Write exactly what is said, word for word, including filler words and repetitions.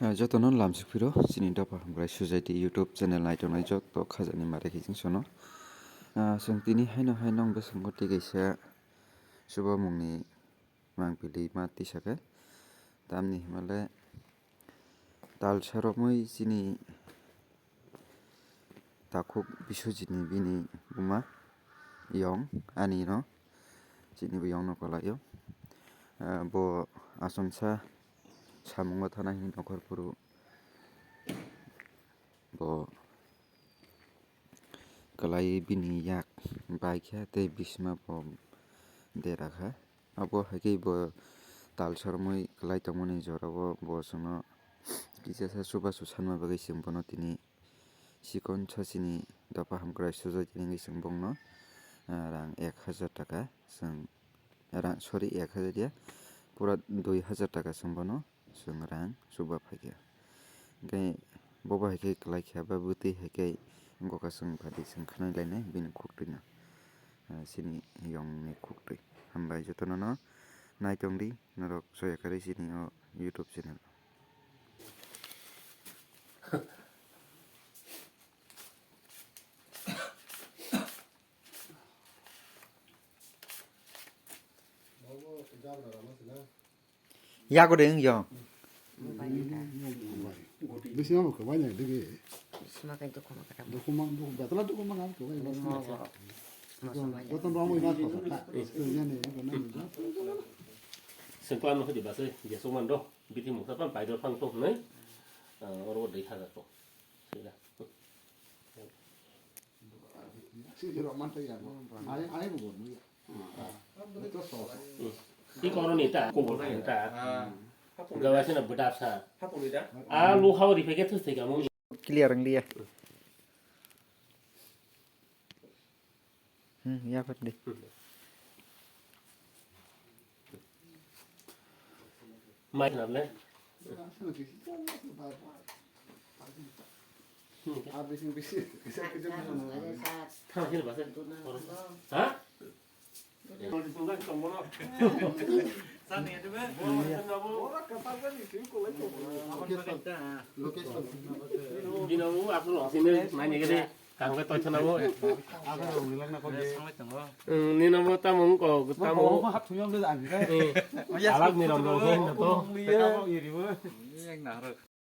Ah, jotono lamsok phiro chini Dopha Hamkrai Society YouTube channel naitongnai joto khajani mare khe chwng sono. Ah, chwng tini haino hai nong bwskango tei kaisa chubamungni mangpili ma tisa khe. Tamni hwnmale tal saromwi chini takhuk Biswajitni bini buma Yong, ani no, chini bo Yong no kwlaio. Ah, bo achomsa samungo thana hini nokhor phuru bo kwlai bini yak bai khe tei bisima bo dera kha. Abo hai khe bo tal saromwi kwlai tongmani jorao bo chwngno kisa sa chubachu sanma bagwi chwng bono tini chikon sachini Dopha Hamkrai Society ni wngwi chwng bongno, ah, rang ek hajar taka chwng rang, sorry, ek hajar ya, pura dui hajar taka chwng bono chwng rang chuba phaikha. Hwnkhe bo bai khe kwlai kha ba bwtwi hai khe goka chwng phadi chwng khanai lainai bini khuktwino, ah, chini Yongni khuktwi. Hambai jotono no naitongdi norok soya karwi chini o YouTube channel. Yago de wng yong. Bisi ma kwbai na digi. Sima kai dukhu ma kata. Dukhu ma, dukhu, betala dukhu ma ngai kwbai. Joton rong ina khosa ta. Ina ne, ina ne. Sengklam no khodi base, jesu man do. Biti mukha pan paidor phang to hnai. Ah, oro dei hajar to. Sila. Si jero man ta ya. Ai, ai bu bu ya. Hmm. Itu sos. Hmm. Ti kono ni ta, ko bol ta. Gawa sina bedap sa. Ah, lu hau ri peke thus te kamu. Clear ang dia. Hmm, ya pat de. Mai na le. Thang sini basa. Ha? Location. Bino u aku lo sini nai ni gede. Kang ke toichana bo. Nino bo tamung ko tamung. Alag ni ram ram to.